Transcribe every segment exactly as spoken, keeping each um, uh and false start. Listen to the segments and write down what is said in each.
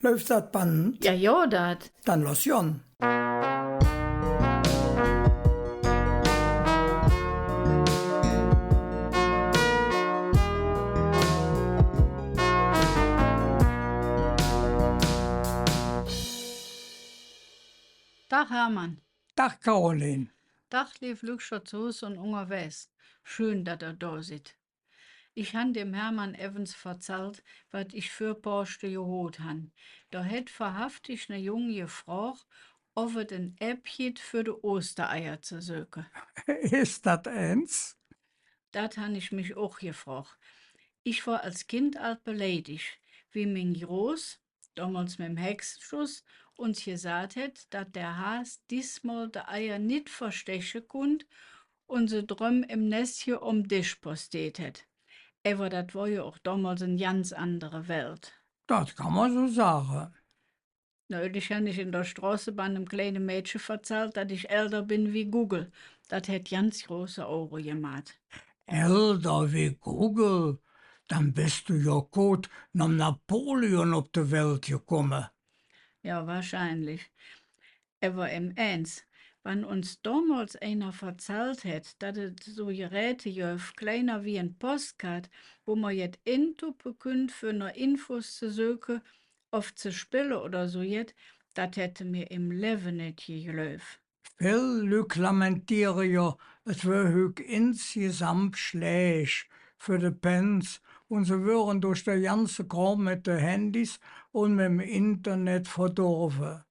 Läuf dat Band? Jo, jo, dat. Dann loss gonn. Dag, Hermann. Dag, Caroline. Dag, leev Lückcher zo Hus un ungerwägs. Schön, dat ehr do sid. Ich han dem Hermann evvens verzallt, wat ich vör Poosche gehoot han. Do hät wahrhaftig ne Jung gefrog, ov et en App gitt, för de Ostereier ze söke. Es dat eins? Dat han ich mich och gefrog. Ich wor als Kind ald beleidig, wie ming Groß, domols mem Hexeschoss, uns gesaht hät, dat der Has dismol de Eier nit versteche kunnt un se dröm em Nessche om Desch posteet hät. Ävver dat wor jo och domols en ganz andere Welt. Dat kann mer su sage. Neulich han ich en der Stroßebahn nem kleine Mädche verzallt, dat ich älder ben wie Google. Dat hät ganz große Auge gemaht. Älder wie Google? Dann bes do jo koot nohm Napoleon op de Welt gekumme. Jo, wahrscheinlich. Ävver em Ähns, wann uns domols einer verzallt hätt, dat et su Geräte göv, kleiner wie en Postkaat, wo mer jet entuppe künnt, för noh Infos ze söke, ov ze spille oder su jet, dat hätte mer em Levve nit gegläuv. Vill Lück lamenteere jo, et wör hügg insgesamp schlääch för de Pänz, un se wören durch der ganze Krom met de Handys un mem Internet verdorve.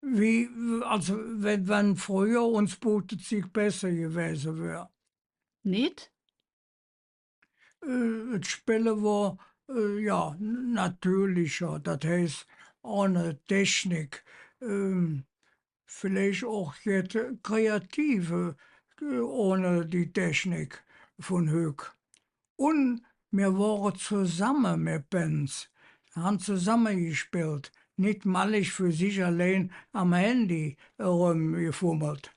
Wie, alsu, wann, wann fröher uns Butezigg besser gewäse wör. Nit? Äh, et Spille wor, äh, jo, n-, natörlicher, dat heiß, ohne Technik, ähm, villeich och jet kreativer, äh, ohne die Technik vun hügg. Un mir wore zesamme, mir Pänz, han zesamme gespillt, nit mallig för sich allein am Handy erömgefummelt.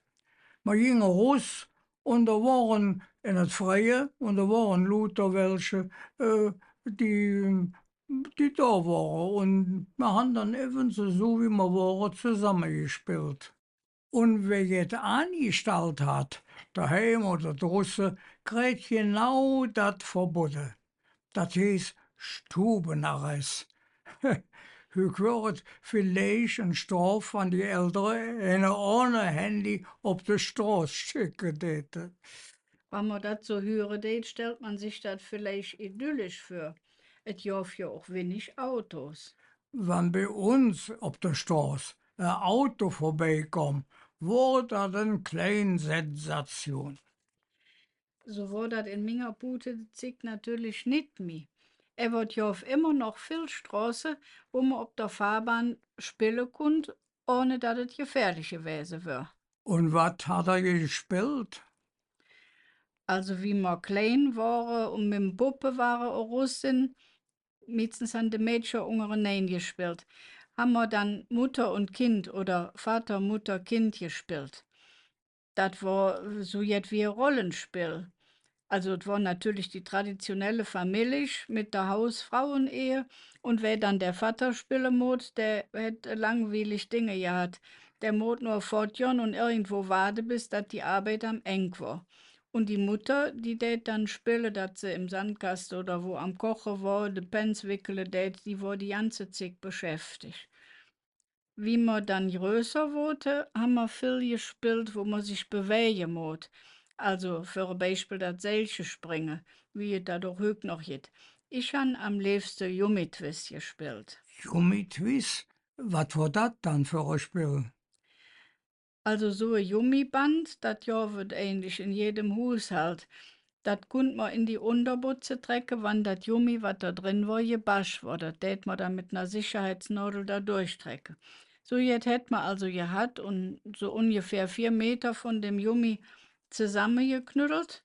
Mer ging erus, un do wore en et Freie, un do wore luuter welche, äh, die, die do wore. Un mer han dann evvens esu, wie mer wore, zesamme gespillt. Un wä jet aangestallt hät, doheim oder drusse, kräg genau dat verbodde. Dat heeß Stubenarrest. Hügg wör et villeich en Strof, wann die Eldere einer ohne Handy op de Stroß schecke däte. Wann mer dat su hüre deit, stellt mer sich dat villeich idyllisch vör. Et gov jo och winnig Autos. Wann bei uns op de Stroß e Auto vörbeikom, wor dat en klein Sensation. Su wor dat en minger Butezigg natörlich nit mih. Ävver et gov immer noch vill Stroße, wo mer op der Fahrbahn spille kunnt, ohne dat et gefährlich gewäse wör. Un wat hat ehr gespillt? Alsu, wie mer klein wore un mem Puppewage erus sin, meeschtens han de Mädcher ungerenein gespillt, han mer dann Mutter und Kind oder Vater, Mutter, Kind gespillt. Dat wor su jet wie e Rollespill. Alsu, et wor natörlich die traditionelle Famillich met der Hausfrauenehe, un wä dann der Vatter spille moot, dä hät e langwielig Dinge gehat. Dä moot nor fottgonn un irgendwo waade, bes dat die Arbeid am Engk wor. Un die Mutter, die dät dann spille, dat se em Sandkaste oder wo am Koche wor, de Pänz wickele dät, die wor die ganze Zigg beschäftig. Wie mer dann größer woodte, han mer vill gespillt, wo mer sich bewäge moot. Alsu, för e Beispill, dat Seilche springe, wie et dat och hügg noch gitt. Ich han am leevste Gummitwist gespillt. Gummitwist? Wat wor dat dann för e Spill? Alsu, su e Gummiband, dat gov et eigentlich en jedem Hushald. Dat kunnt mer en die Ungerbotze trecke, wann dat Gummi, wat do dren wor, gebasch wor. Dat dät mer dann met ner Sicherheitsnodel do durchtrecke. Su jet hät mer alsu gehat un su ungefähr veer Meter vun dem Gummi zesammegeknöddelt.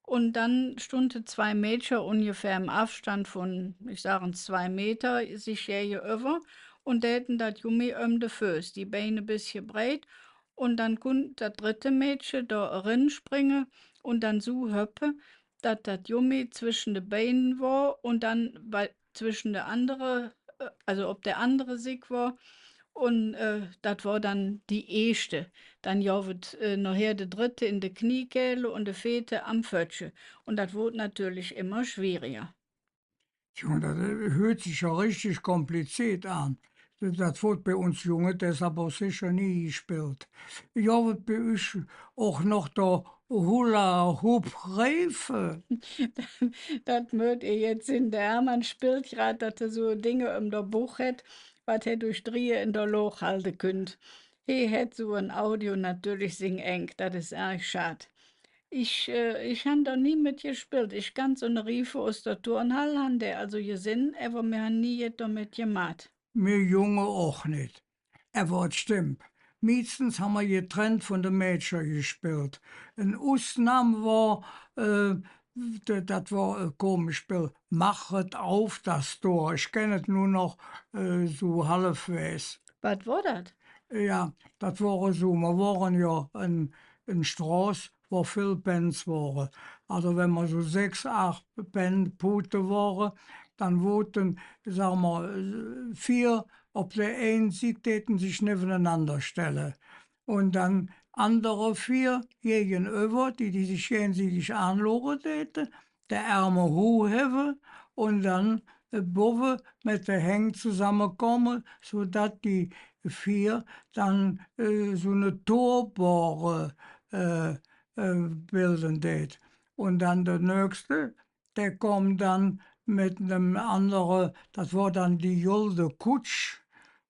Un dann stundte zwei Mädcher ungefähr em Avstand vun, ich sagen, zwei Meter sich gägeüvver un däte dat Gummi öm de Föß, die Bein e bessche breid. Un dann kunnt dat drette Mädche do erenspringe un dann su höppe, dat dat Gummi zwesche de Bein wor un dann bei, zwesche de andere äh, also op der andere Sigg wor. Un, äh, dat wor dann die eeschte. Dann gov et, äh, nohher de drette en de Kniekääle un de veete am Föttche. Un dat woodt natörlich immer schwieriger. Jung, dat, äh, hürt sich jo richtig kompliziert aan. Dat woodt bei uns Junge deshalv och secher nie gespillt. Gov et bei üch och noch der Hula-Hoop-Reife? Dat mööt ehr jetz sinn. Der Hermann spillt grad, dat hä su Dinger öm der Buch hät, wat hä durch Driehe en der Looch halde künnt. Hee hät su en Audio natörlich sing Eng. Dat es ärg schad. Ich, äh, ich han do nie met gespillt. Ich kann su ne Reife us der Turnhall, han der alsu gesinn, ävver mir han nie jet domet gemaht. Mir Junge och nit. Ävver et stemmp. Miestens han mir getrennt vun de Mädcher gespillt. En Usnahm wor, äh, d-, dat wor e komisch Spill. Machet auf das Tor. Ich kenne et nor noch, äh, su halvwägs. Wat wor dat? Jo, dat wor su, mer wore jo en, en Stroß, wo vill Pänz wore. Alsu, wann mer su sechs, aach Pän-, Pute wore, dann woodte, sage mer, veer op der ein Sigg, däte sich nevvenenander stelle. Un dann andere veer gägenüvver, die, die sich gägesiggig aanluure däte, de Ärm huh hevve un dann, äh, bovve met de Häng zosammekumme, su dat die veer dann, äh, su ne Torboge, äh, äh, bilde dät. Un dann der nöchste, dä kom dann met nem andere, dat wor dann die golde Kutsch,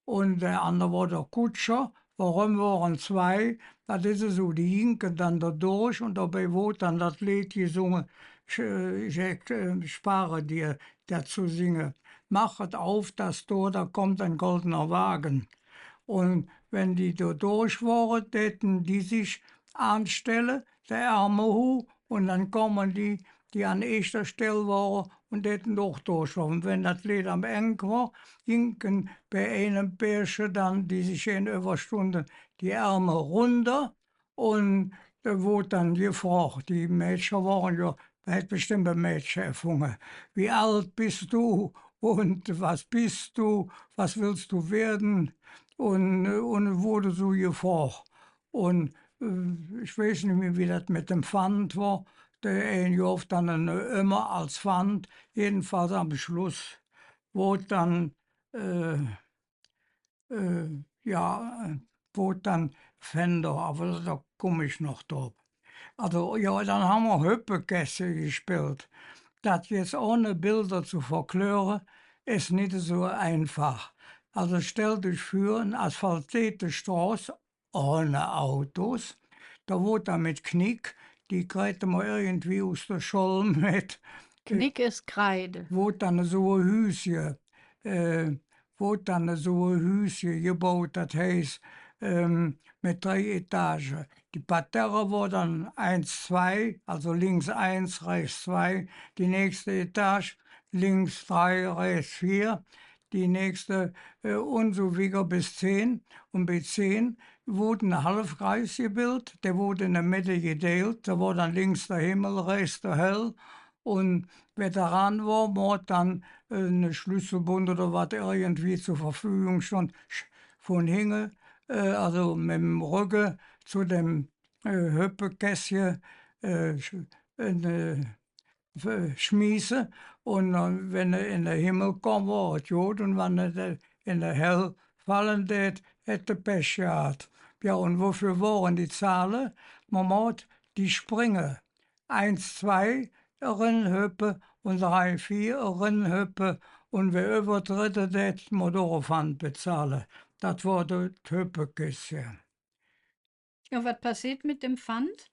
un der andere wor der Kutscher. Woröm wore zwei? Dat es esu, die gingke dann do durch un dobei woodt dann dat Leed gesunge, ich, äh, ich, äh, spare dir, dat zo singe. Machet auf das Tor, da kommt ein goldener Wagen. Un wann die do durch wore, däte die sich aanstelle, de Ärm huh, un dann kome die, die an eeschter Stell wore, un däte och durchlaufe. Wann dat Leed am Eng wor, gingke bei einem Pärche dann, die sich gägenüvver stunde, die Ärm runder un, äh, woodt dann gefrog. Die Mädcher wore jo, hät bestemmp e Mädche erfunge: „Wie alt bist du und was bist du? Was willst du werden?“ Un, äh, un woodt su gefrog. Un, äh, ich weiß nit mih, wie dat met dem Pfand wor. Der ein gov dann en Ömmer als Pfand. Jedenfalls am Schluss woodt dann, äh, äh, jo, äh, woodt dann Pfänder, ävver do kumme ich noch drop. Alsu, jo, dann han mer Höppekessche gespillt. Dat jetz ohne Bilder zo verkläre, es nit esu einfach. Alsu, stellt üch vür, en asphalteete Stroß, ohne Autos. Do woodt dann met Knick, die kräte mer irgendwie us der Schull met. Knick es Kreide. Woodt dann esu e Hüüsche, äh, woodt dann esu e Hüüsche gebaut, dat heiß, ähm, met drei Etage. Die Parterre wor dann eins, zwei, alsu links eins, rähts zwei, die nächste Etage, links drei, rähts vier, die nächste, äh, un su wigger bes zehn. Un bei zehn woodt ene Halvkreis gebildt, dä woodt en der Medde gedeilt, do wor dann links der Himmel, rähts der Höll. Un wä dran wor, moot dann, äh, ene Schlösselbund oder wat irgendwie zor Verfügung stundt, sch-, vun hinge, äh, alsu met dem Rögge zo dem, äh, Höppekessche, äh, sch-, en, äh, v-, schmieße. Un dann, wann hä en der Himmel kom, wor et god, un wann hä en der Höll falle dät, hät hä Pech gehatt. Jo, un woför wore die Zahle? Mer moot die Sprünge. Eins, zwei, erenhöppe un drei, vier, erenhöppe un wä üvvertredde dät, moot och e Pfand bezahle. Dat wor dat Höppekessche. Jo, wat passeet met dem Pfand?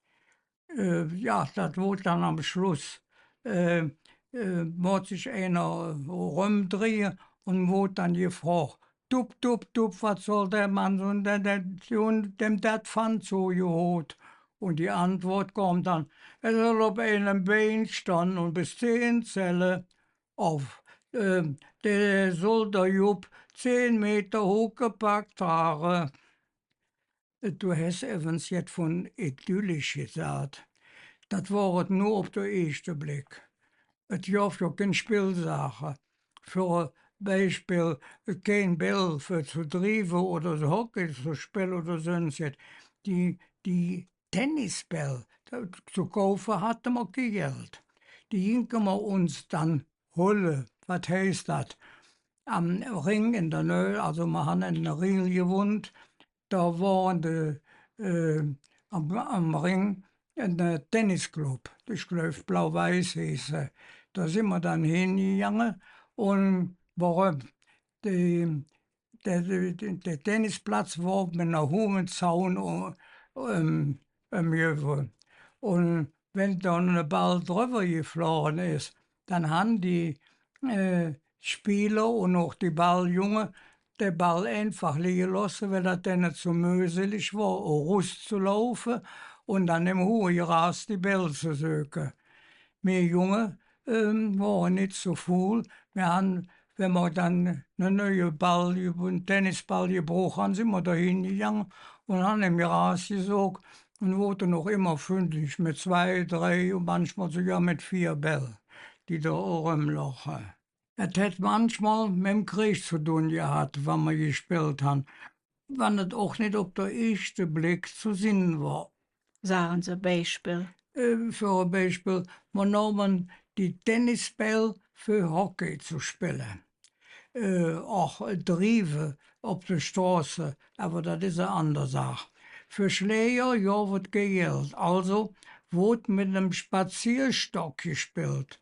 Äh, jo, dat woodt dann am Schluss, äh, äh, moot sich einer römdriehe un woodt dann gefrog: „Tup, tup, tup, wat soll der Mann un der, der, un dem dat Pfand zogehoot?“ Un die Antwoot kom dann: „Hä soll op einem Bein stonn un bes zehn zälle. Ov, äh, dä soll der Jupp zehn Meter huh gepack han.“ Do häs evvens jet vun idyllisch gesaht. Dat wor et nor op der eeschte Bleck. Et gov jo kein Spillsaache. För Beispill, kein Bäll för ze drieve oder Hockey ze spille oder söns jet. Die, die Tennisbäll, do, ze kaufe hatte mer kei Geld. Die gingke mer uns dann holle. Wat heiß dat? Am Ring en der Nöh, alsu mer han en Riehl gewonnt, do wor de, äh, am, am Ring ene, äh, Tennisclub, ich gläuv Blau-Weiß heeß hä. Do sin mer dann hingegange un woröm? De, de, de, de Tennisplatz wor met enem huhe Zaun öm, ömgevve. Un wann do ene Ball drüvver gefloge es, dann han die, äh, Spieler un och die Balljunge dä Ball einfach lige looße, weil dat denne zo möhsillig wor, erus ze laufe un dann em huhe Gras die Bäll ze söke. Mir Junge, ähm, wore nit zo fuul. Mir han, wann mer dann ene neue Ball, ene Tennisball gebruch han, sin mer do hingegange un han em Gras gesök un woodte och immer fündlich met zwei, drei un manchmol sugar met veer Bäll, die do erömloge. Et hät manchmol met dem Kreeg ze dun gehatt, wann mer gespillt han, wann et och nit op der eeschte Bleck ze sinn wor. Sage Se e Beispill. Äh, för e Beispill, mer nohme die Tennisbäll för Hockey ze spille. Äh, och, äh, drieve op der Stroß, ävver dat es en ander Saach. För Schläger gov et kei Geld, alsu woodt met enem Spazierstock gespillt.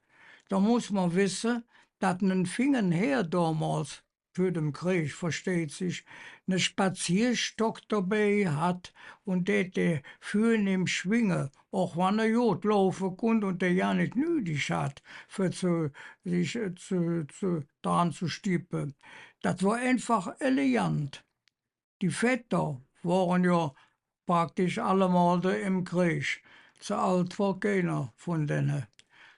Do muss mer wesse, dat ene finge Häär domols för dem Kreeg, versteiht sich, ene Spazierstock dobei hatt un dät dä vürnehm schwinge, och wann hä god laufe kunnt un dä jo nit nüdig hatt, för ze, sich, äh, ze, ze, dran ze stippe. Dat wor einfach elegant. Die Vetter wore jo praktisch allemol do em Kreeg. Ze ald wor keiner vun denne.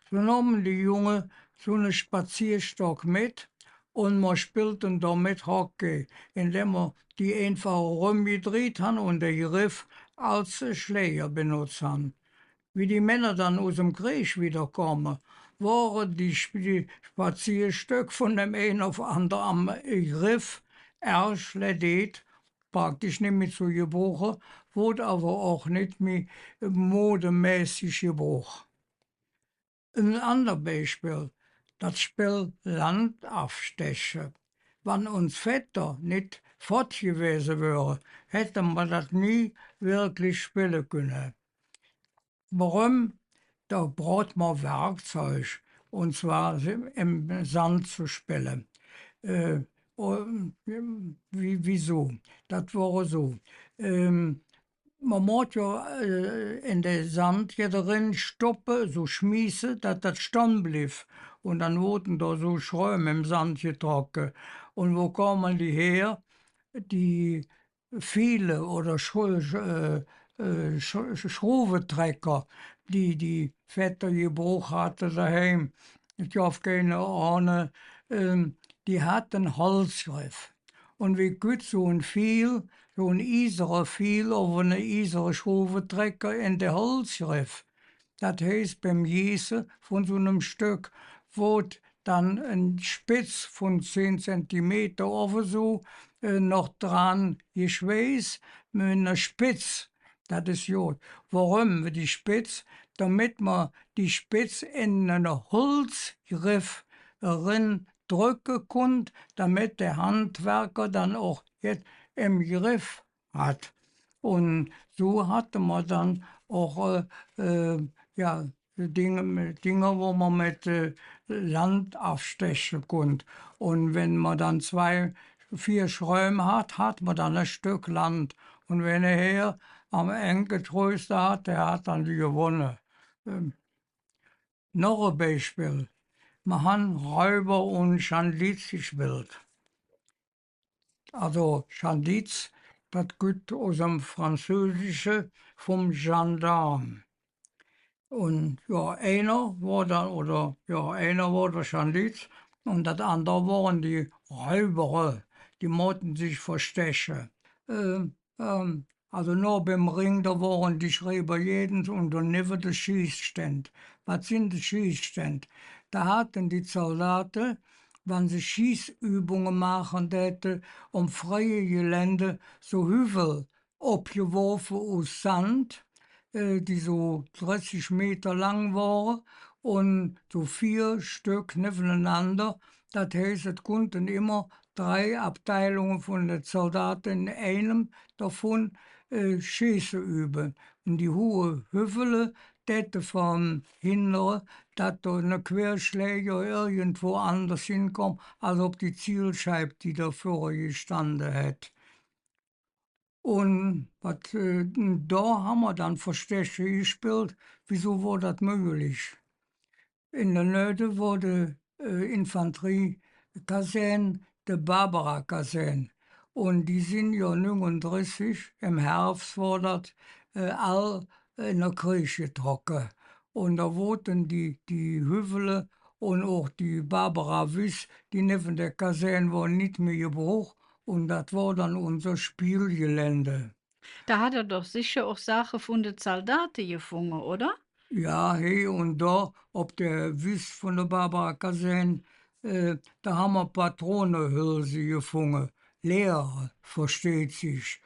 Su nohme die Junge su ene Spazierstock met un mer spillte domet Hockey, indäm mer die einfach erömgedriht han un der Greff als Schläger benotz han. Wie die Männer dann us dem Kreeg widder kome, wore die Sp-, die Spazierstöck vun dem ein ov andere am Greff ärg ledeet, praktisch nit mih ze gebruche, woodt ävver och nit mih modemäßig gebruch. En ander Beispill, dat Spill Land avsteche. Wann uns Vetter nit fott gewäse wöre, hätte mer dat nie wirklich spille künne. Woröm? Do bruch mer Werkzeug, un zwar em Sand ze spille. Äh, un, ähm, wie, wiesu? Dat wor esu. Ähm, mer moot jo, äh, en der Sand jet eren stoppe, su schmieße, dat dat stonn bliev. Un dann woodte do su Schröm em Sand getrocke. Un wo kome die her? Die Fiele oder Schru-, Sch-, äh, äh, Sch-, Sch-, Schruvetrecker, die die Vetter gebruch hatte doheim. Ich han keine Ahnung, ähm, die hatte Holzgreff. Un wie kütt su en Fiel, su en iesere Fiel ov ene iesere Schruvetrecker en der Holzgreff? Dat heiß, beim Gieße vun su nem Stöck woodt dann en Spetz vun zehn Zentimeter ov esu, äh, noch dran geschweiß, met ener Spetz. Dat es god. Woröm die Spetz? Domet mer die Spetz en ene Holzgreff eren dröcke kunnt, domet der Handwerker dann och jet em Greff hatt. Un su hatte mer dann och, äh, äh, jo, Dinge, Dinger, wo mer met, äh, Land avsteche kunnt. Un wann mer dann zwei, veer Schröm hatt, hatt mer dann e Stöck Land. Un wann der Häär am Eng et größte hatt, dä hatt dann gewonne. Ähm, noch e Beispill. Mer han Räuber un Schandiz gespillt. Alsu Schandiz, dat kütt us dem Französische vum Gendarm. Un jo, einer wor dann, oder, jo, einer wor der Schandiz un dat andere wore die Räubere, die moote sich versteche. Ähm, ähm, alsu noh beim Ring, do wore die Schrebergääde un donevve de Schießständ. Wat sin de Schießständ? Do hatte die Zaldate wann se Schießübunge maache däte, om freie Gelände su Hüvvele opgeworfe us Sand, äh, die su dressig Meter lang wore un su veer Stöck nevvenenander. Dat heiß, et kunnte immer drei Abteilunge vun de Zaldate en einem dovun, äh, Scheeße übe. Un die huhe Hüvvele däte verhindere, dat do ene Querschläger irgendwo anders hinkom, als op die Zielscheib, die do vürre gestande hät. Un wat, äh, do han mer dann Versteche gespillt. Wiesu wor dat möglich? En der Nöh wor de, äh, Infanteriekasään, de Barbara-Kasään. Un die sin jo nüngendressig, em Hervs wor dat, äh, all en der Kreeg getrocke. Un do woodte die, die Hüvvele un och die Barbara-Wiss, die nevven der Kasään wor, nit mih gebruch. Un dat wor dann unser Spielgelände. Do hat ehr doch secher och Saache vun de Zaldate gefunge, oder? Jo, hee un do op der Wiss vun der Barbara-Kasään, äh, do han mer Patronehülse gefunge. Leere, versteiht sich.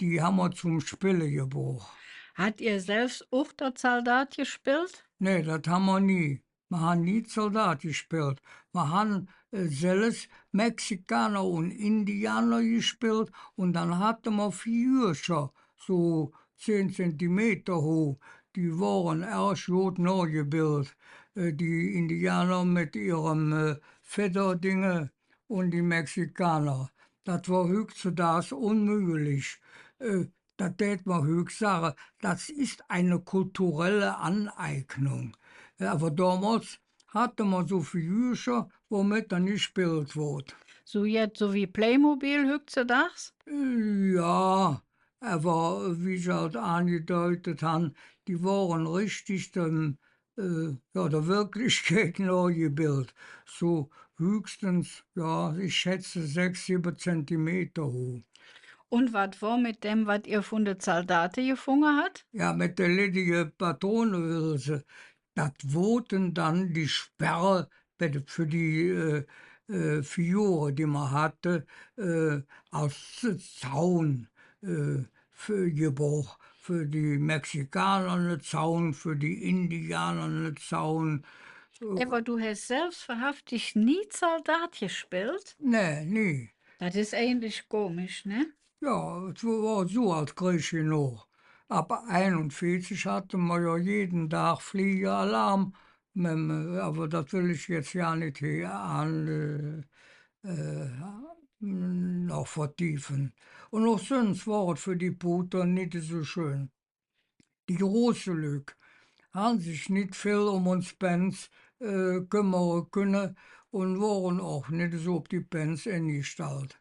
Die han mer zom Spille gebruch. Hat ehr selvs och der Zaldat gespillt? Nä, dat han mer nie. Mer han nie Zaldat gespillt. Mer han, äh, selvs Mexikaner un Indianer gespillt un dann hatte mer Figürcher, su zehn Zentimeter huh. Die wore ärg god nohgebildt, äh, die Indianer met ehrem, äh, Fedderdinge un die Mexikaner. Dat wor hüggzedags unmüglich. Äh, Dat dät mer hügg sage, dat es eine kulturelle Aneignung. Äh, ävver domols hatte mer su Figürcher, womet dann gespillt woodt. Su jet, su wie Playmobil hüggzedags? Äh, jo, ävver wie ich ald aangedeutet han, die wore richtig dem äh, jo, der Wirklichkeit nohgebildt. Su hügstens, jo, ich schätze, sechs, sibbe Zentimeter huh. Un wat wor met däm, wat ehr vun de Zaldate gefunge hat? Jo, met der leddige Patronehülse. Dat woodte dann die Sperre för die, äh, äh, Figüre, die mer hatte, äh, als Zaun, äh, för gebroch, för die Mexikaner ene Zaun, för die Indianer ene Zaun. Ävver do häs selvs wahrhaftig nie Zaldat gespillt? Nä, nie. Dat es eigentlich komisch, ne? Jo, et wor su ald Kreeg genog. Ab einunveezig hatte mer jo jeden Dag Fliegeralarm. Mem, äh, ävver dat well ich jetz jo nit hee aan, äh, äh, noch vertiefe. Un och söns wor et för die Puuter nit esu schön. Die große Lück han sich nit vill öm uns Pänz, äh, kömmere künne un wore och nit esu op die Pänz engestallt.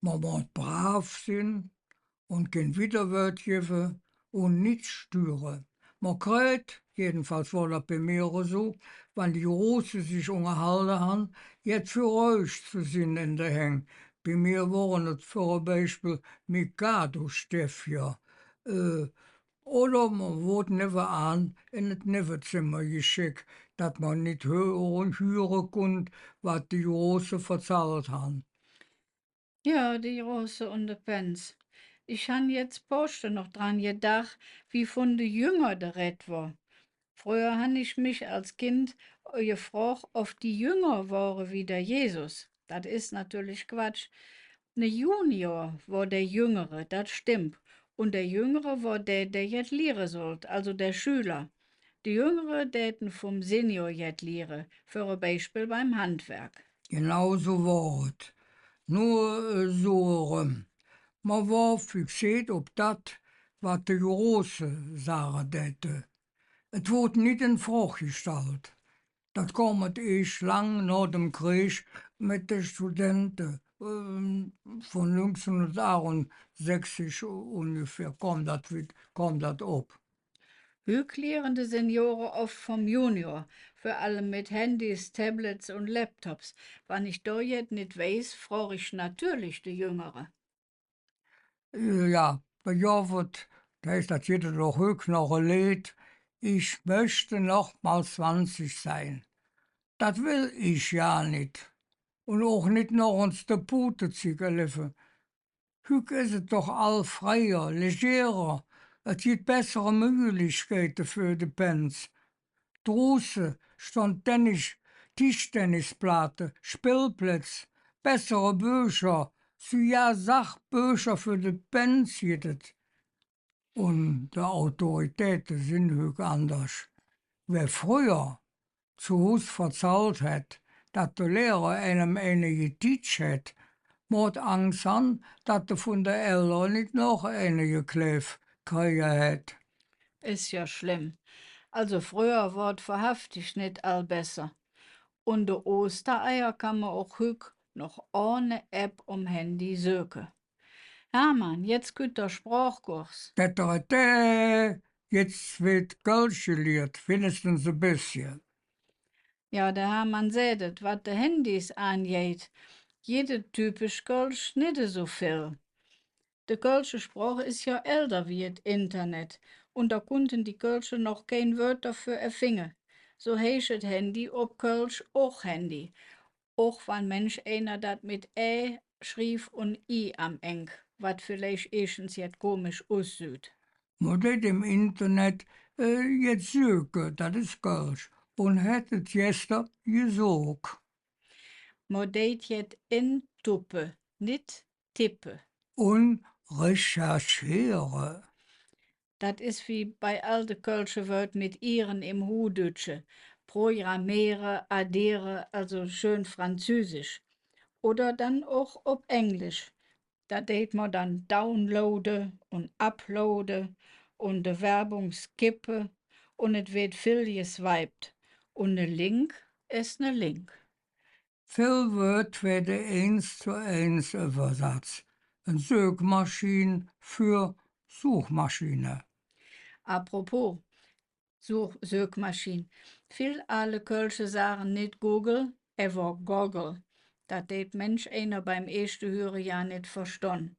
Mer moot brav sin, un kein Widderwööd gevve un nit störe. Mer kräht, jedenfalls wor dat bei mir esu, wann die Große sich ungerhalde han, jet för räuhig ze sin en de Häng. Bei mir wore et för e Beispill Mikado-Stäffcher. Äh, oder mer woodt nevvenaan en et Nevvezemmer gescheck, dat mer nit höre, höre kunnt, wat die Große verzallt han. Jo, die Große un de Pänz. Ich han jetz pooschte noch dran gedaach, wie vun de Jünger de Red wor. Fröher han ich mich als Kind gefrog, ov die jünger wore wie der Jesus. Dat es natörlich Quatsch. Ne Junior wor der Jüngere, dat stemmp. Un der Jüngere wor dä, dä jet liere sollt, alsu der Schüler. Die Jüngere däte vum Senior jet liere, för e Beispill beim Handwerk. Genau su wor et. Nor, äh, su eröm. Mer wor fixeet op dat, wat de Große sage däte. Et woodt nit en Frog gestallt. Dat kom et eesch lang noh dem Kreeg met de Studente, ähm, vun nüngzehnhundertachtunsechzig ungefähr kom dat wid-, kom dat op. Hügg liere de Seniore off vum Junior, vör allem met Handys, Tablets un Laptops. Wann ich do jet nit weiß, frog ich natörlich de Jüngere. Äh, jo, do gov et, do es dat, gitt et och hügg noch e Leed: „Ich möchte noch mal zwanzig sein.“ Dat well ich jo nit. un och nit noch ens de Putezigg erlevve. Hügg es et doch all freier, legerer, et gitt bessere Möglichkeite för de Pänz. Drusse stonn Tennis, Tischtennisplaate, Spillplätz, bessere Böcher, sugar Sachböcher för de Pänz gitt et. Un de Autoritäte sin hügg anders. Wä fröher zo Hus verzallt hät, dat de Lehrer einem eine getitsch hät, moot Angs han, dat hä vun de Eldere nit noch eine gekläv kräge hät. Es jo schlemm. Also fröher wor et wahrhaftig nit all besser. Un de Ostereier kann mer och hügg noch ohne App om Handy söke. Hermann, jetz kütt der Sprochkurs. Täterätä, jetz weed Kölsch geliert, winnigstens e bessche. Jo, der Hermann säht et, wat de Handys aangeiht, gitt et typisch Kölsch nit esu vill. De kölsche Sproch es jo älder wie et Internet, un do kunnte die Kölsche noch kein Wööd doför erfinge. Su heiß et Handy op Kölsch och Handy, och wann mänch einer dat met Ä schriev un I am Eng, wat villeich eesch ens jet komisch ussüht. Mer deit em Internet, äh, jet söke, dat es Kölsch, un hät et gester gesök. Mer deit jet entuppe, nit tippe. Un recherchiere. Dat es wie bei all de kölsche Wööd met ieren em Huhdütsche. Programmeere, addeere, also schön französisch. Oder dann och op Englisch. Do deit mer dann downloade un uploade un de Werbung skippe un et weed vill geswiped. Un ne Link es ne Link. Vill Wööd weede eins zo eins üvversatz. En Sökmaschin för Suchmaschine. Apropos Such-, Sökmaschin. Vill aale Kölsche sage nit Google, ävver Goggle. Dat deit mänch einer beim eeschte Hüre jo nit verstonn.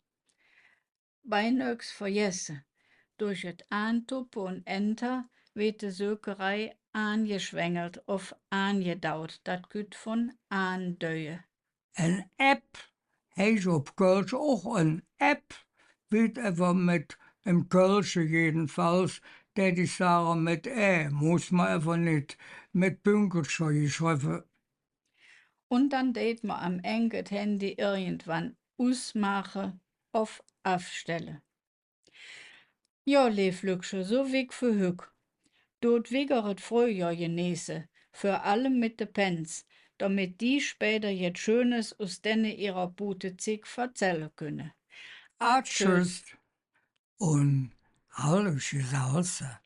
Beinöchs vergesse. Durch et Aantuppe un Enter weed de Sökerei aangeschwengelt ov aangedaut, dat kütt vun aandäue. En App heiß op Kölsch och en App, weed ävver met, em Kölsche jedenfalls, dät ich sage, met Ä, muss mer ävver nit, met Pünkelcher geschrevve. Un dann deit mer am Eng et Handy irgendwann usmaache ov avstelle. Jo, leev Lückcher, su wigg för hügg. Dot wigger et Fröhjohr geneeße, vör allem met de Pänz, domet die späder jet Schönes us denne ehrer Putezigg verzälle künne. Atschüss. Un haldt üch de Salze.